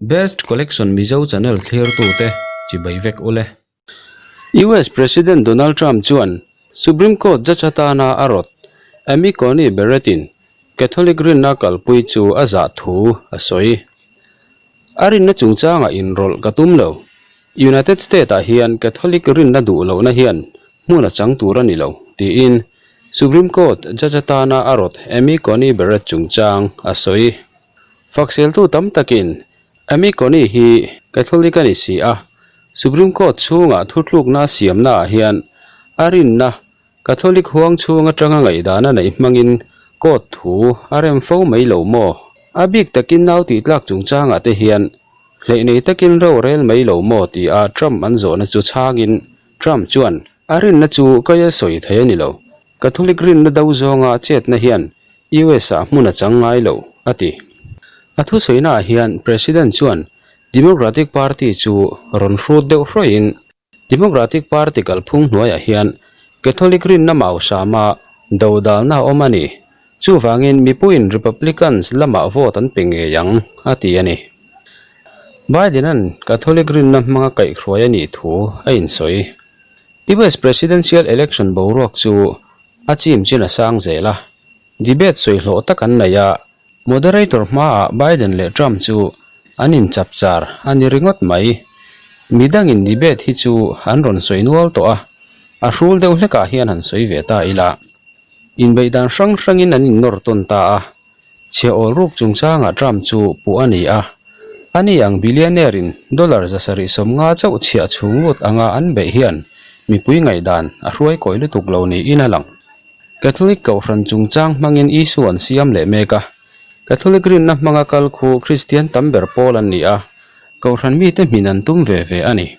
Best Collection Mizo channel thlirtute chibai vek ule. US President Donald Trump chuan Supreme Court judge atana a rawt Amy Coney Barrett-in Catholic rinna kalpui chu a zah thu a sawi. A rinna chungchangah inrawlh ka tum lo. United States-ah hian Catholic rinna duh lohna hian hmun a chang tur a ni lo, tiin Supreme Court judge atana a rawt Amy Coney Barrett chungchang a sawi. Fakseltu tam takin Amy Coney hi Catholic a ni si a, Supreme Court chhunga thutlukna a siamnaah hian a rinna Catholic huang chhung atanga ngaihdan a neih hmangin court thu a rem fo mai lo maw? A bik takin nau tihtlak chungchangah te hian hleih nei takin ro rel mai lo maw tia Trump an zawhna chu chhangin Trump chuan a rinna chu kaia sawi thei a ni lo. Catholic rinna do zawnga chetna hian US-ah hmun a chang ngai lo, a ti. A thusawiinaah hian President chuan Democratic Party chu rawn hrut deuh hruaiin Democratic Party kalphung hnuaiah hian Catholic rinna mausama dodalna a awm a ni. Chuvangin mipuiin Republicans lamah vote an pe ngei ang, a ti a ni. Biden-a'n Catholic rinna hmanga kaihhruai a nih thu a insawi. US Presidential Election boruak chu a chim chin a sang zel a, debate sawi hlawh tak an nei a, moderator hmaah Biden leh Trump chu an inchap char a ni ringawt mai. Midangin debate hi chu an rawn sawi nual tawh a, a hrul deuh hlekah hian han sawi ve ta ila. Inbeih dan hrang hrangin an innawr tawn ta a, Chhia awl ruk chungchangah Trump chu puh a ni a, ani ang billionaire-in dollar 750 chauh chhiah chhung lut anga an beih hian mipui ngaihdan a hruai kawi lutuk lo niin a lang. Catholic kohhran chungchang hmangin issue an siam leh mek a, Catholic rinna hmanga kal khu Kristian tam ber pawl an ni a, kohhran mite hmin an tum ve ve a ni.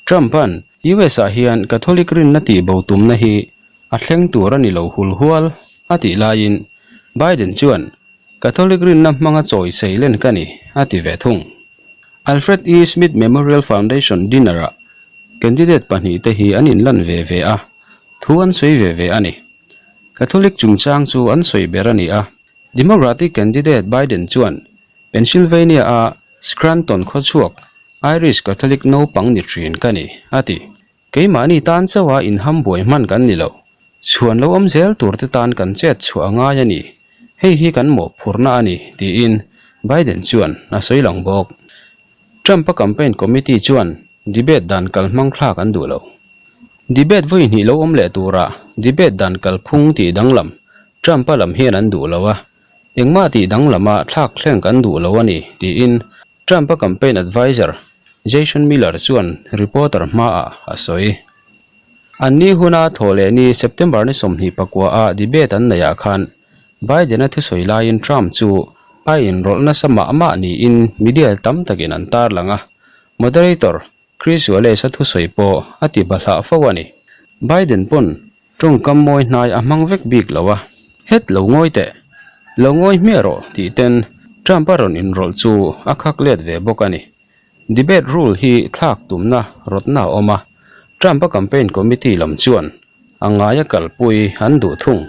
Trump-a'n US-ah hian Catholic rinna tihbo tumna hi a thleng tur a ni lo hul hual a tih laiin Biden chuan Catholic rinna hmanga chawi sei len ka ni a ti ve thung. Alfred E. Smith Memorial Foundation dinner-ah candidate pahnihte hi an inlan ve ve a, thu an sawi ve ve a ni. Catholic chungchang chu an sawi ber a ni a, Democratic candidate Biden chuan Pennsylvania-a Scranton khawchhuak Irish Catholic naupang ni thin ka ni a ti. Keimahni tan chauha inham buai hman kan ni lo. Chhuan lo awm zel turte tan kan chet chhuah a ngai a ni. Hei hi kan mawhphurhna a ni, tiin Biden chuan a sawi lang bawk. Trump-a campaign committee chuan debate dan kal hmang thlak an duh lo. Debate vawi hnih lo awm leh turah debate dan kalphung tih danglam Trump-a lam hian an duh lo a, engmah tih danglama thlak thleng kan duh lo a ni, tiin Trump-a campaign adviser Jason Miller chuan reporter hmaah a sawi. An ni huna thawh leh ni September ni 24 a debate an neihah khan Biden-a thusawi laiin Trump chu a inrawlh nasa mah mah niin media tam takin an tarlang a, moderator Chris Wallace-a thusawi pawh a ti bahlah fo a ni. Biden pawn tawngkam mawi hnai a hmang vek bik lo a, Het lo ngawi teh, lo ngawi hmiah rawh tih ten Trump-a rawn inrawlh chu a khak let ve bawk a ni. Debate rule hi thlak tumna rawtna a awm a, Trump-a campaign committee lam chuan a ngaia kalpui an duh thung.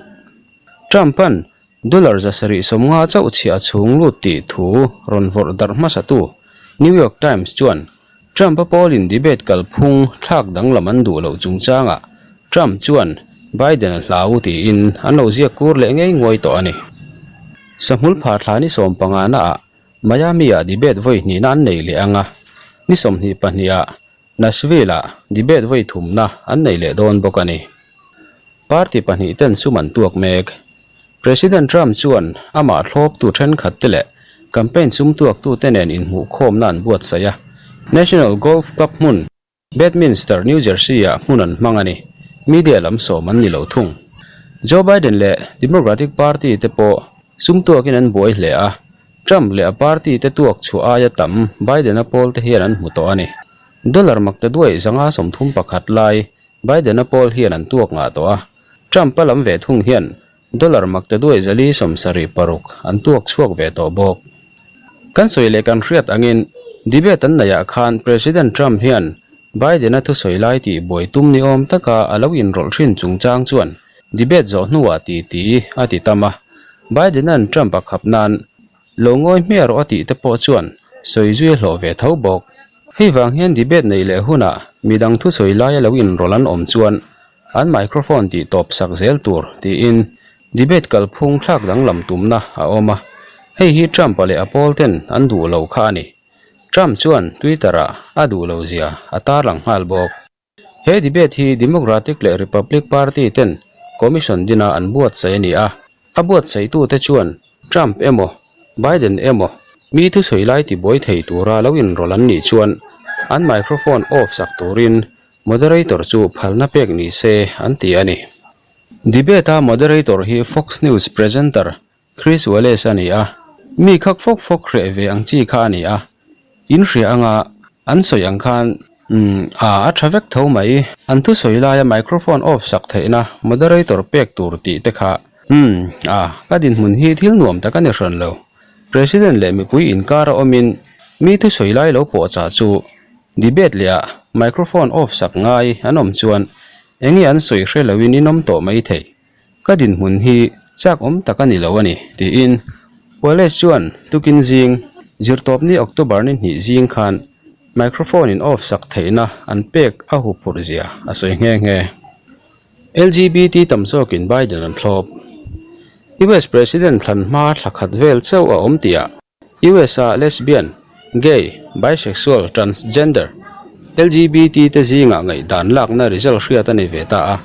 Trump-a'n Dollar 750 chauh chhiah a chhung lut tih thu rawn vawrh darh hmasatu New York Times chuan Trump-a pawlin debate kalphung thlak danglam an duh loh chungchangah Trump chuan Biden a hlau tiin an lo ziak kur leh ngei nguai tawh a ni. Sahmul phah thla ni sawmpangana ah Miami-ah debate vawi hnihna an nei leh ang a, ni 22 ah Nashville-ah debate vawi thumna an nei leh dawn bawk a ni. Party pahnihten sum an tuak mek. President Trump chuan amah thlawptu thenkhatte leh campaign sum tuaktute nen inhmuhkhawmna an buatsaih a, National Golf Club hmun, Bedminster, New Jersey-ah hmun an hmang a ni. Media lam sawm an ni lo thung. Joe Biden leh Democratic Party te pawh sum tuakin an buai hle a, Trump leh a party te tuak chhuah aia tam Biden-a pawl te hian an hmu tawh a ni. Dollar makta duai 531 lai Biden-a pawl hian an tuak ngah tawh a, Trump-a lam ve thung hian dollar makta duai 476 an tuak chhuak ve tawh bawk. Kan sawi leh kan hriat angin debate an neihah khan President Trump hian Biden-a thusawi lai tih buai tum ni awm taka a lo inrawlh thin chungchang chuan debate zawh hnuah titi a ti tam a, Biden-a'n Trump a khap nan lo ngawi hmiah rawh a tih te pawh chuan sawi zui a hlawh ve tho bawk. Hei vang hian debate neih leh hunah midang thusawi laia lo inrawlh an awm chuan an microphone tih tawp sak zel tur tiin debate kalphung thlak danglam tumna a awm a, hei hi Trump-a leh a pawl ten an duh lo kha a ni. Trump chuan Twitter-ah a duh lo zia a tarlang nghal bawk. He debate hi Democratic leh Republic Party ten Commission dina an buatsaih a ni a, a buatsaitute chuan Trump emaw, Biden emaw mi thusawi lai tibuai thei tura lo inrawlh an nih chuan an microphone off sak turin moderator chu phalna pek ni se an ti a ni. Debate-a moderator hi Fox News presenter Chris Wallace a ni a, mi khak fawk fawk hreh ve ang chi kha a ni a, in hria anga an sawi ang khan umm a a tha vek tho mai, an thusawi laia microphone off sak theihna moderator pek tur tih te kha umm a ka dinhmun hi thil nuam tak a ni hran lo, President leh mipui inkar a awmin mi thusawi lai lo pawh chah chu debate leh ah microphone off sak ngai an awm chuan enge an sawi hre loin in awm tawh mai thei. Ka dinhmun hi chak awm tak a ni lo a ni, tiin Wallace chuan tukin zing, Zirtawpni October ni hnih zing khan microphone in off sak theihna an pek a huphurh zia a sawi nghe nghe. LGBT tam zawkin Biden an thlawp. US President thlan hma thla khat vel chauh a awm tihah US-a lesbian, gay, bisexual, transgender, LGBT te zingah ngaihdan lakna result hriat a ni ve ta a,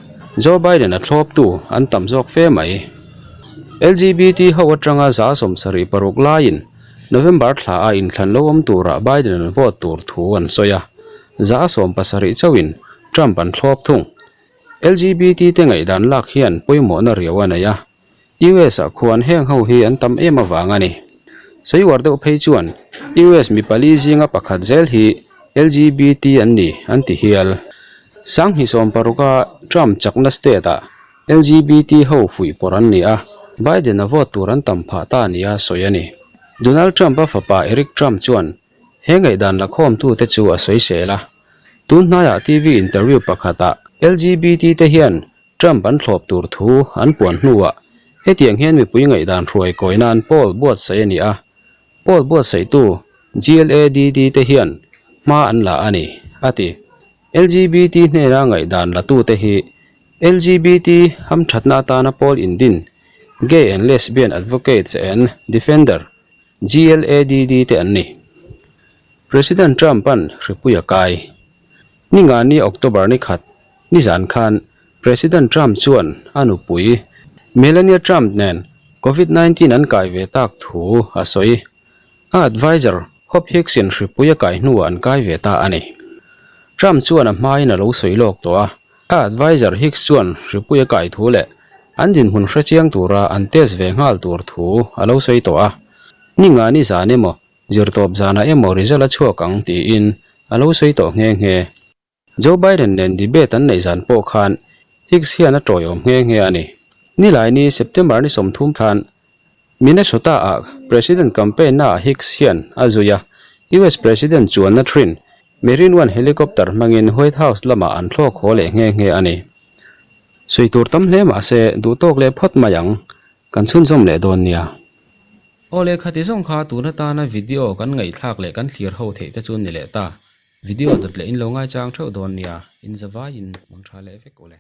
Joe Biden-a thlawptu an tam zawk fe mai. LGBT ho atanga 76 laiin November thla a inthlan lo awm turah Biden an vote tur thu an sawi a, 70 chauhin Trump an thlawp thung. LGBT te ngaihdan lak hian pawimawhna riau a nei a, US ah khuan heng ho hi an tam em avang a ni. Sawi uar deuh phei chuan US mi pali zinga pakhat zel hi LGBT an ni an ti hial. 2016 a Trump chakna state ah LGBT ho fuih pawrh an ni a, Biden a vote tur an tam phah ta nia sawi a ni. Donald Trump a fapa Eric Trump chuan he ngaihdan lakhawmtute chu a sawisel a. Tun hnaiah TV interview pakhatah LGBT te hian Trump an thlawp tur thu an puan hnuah hetiang hian mipui ngaihdan hruai kawi nan poll buatsaih a ni a, poll buatsaihtu GLADD te hian hma an la a ni, a ti. LGBT hnena ngaihdan latute hi LGBT hamthatna atana poll indin Gay and Lesbian Advocates and Defender, GLADD, te an ni. President Trump-a'n hripui a kai. Ningani October ni khat Nizan khan President Trump chuan a nupui Melania Trump nen Covid 19 an kai ve tak thu a sawi. A adviser Hope Hicks in hripui a kai hnuah an kai ve ta a ni. Trump chuan a hmain a lo sawi lawk tawh a, a adviser Hicks chuan hripui a kai thu leh an dinhmun hrechiang tura an test ve nghal tur thu a lo sawi tawh a. Ninga nizan emaw zirtawp zanah emaw result a chhuak ang tiin a lo sawi tawh nghe nghe. Joe Biden nen debate an neih zan pawh khan Hicks hian a tawiawm nghe nghe a ni. Nilaini September ni 30 khan Minnesota-ah President campaign-naah Hicks hian a zui a, US President chuanna thin Marine One helicopter hmangin White House lamah an thlawk haw leh nghe nghe a ni. Sawi tur tam hle mah se duh tawk leh phawt mai ang, kan chhunzawm leh dawn nia. Aw lehkha ti zawng kha tun atana video kan ngaihthlak leh kan thlir ho theih te chu ni leh ta. Video dawt leh in lo ngaichang theuh dawn nia, in zavaiin mang tha leh vek ule.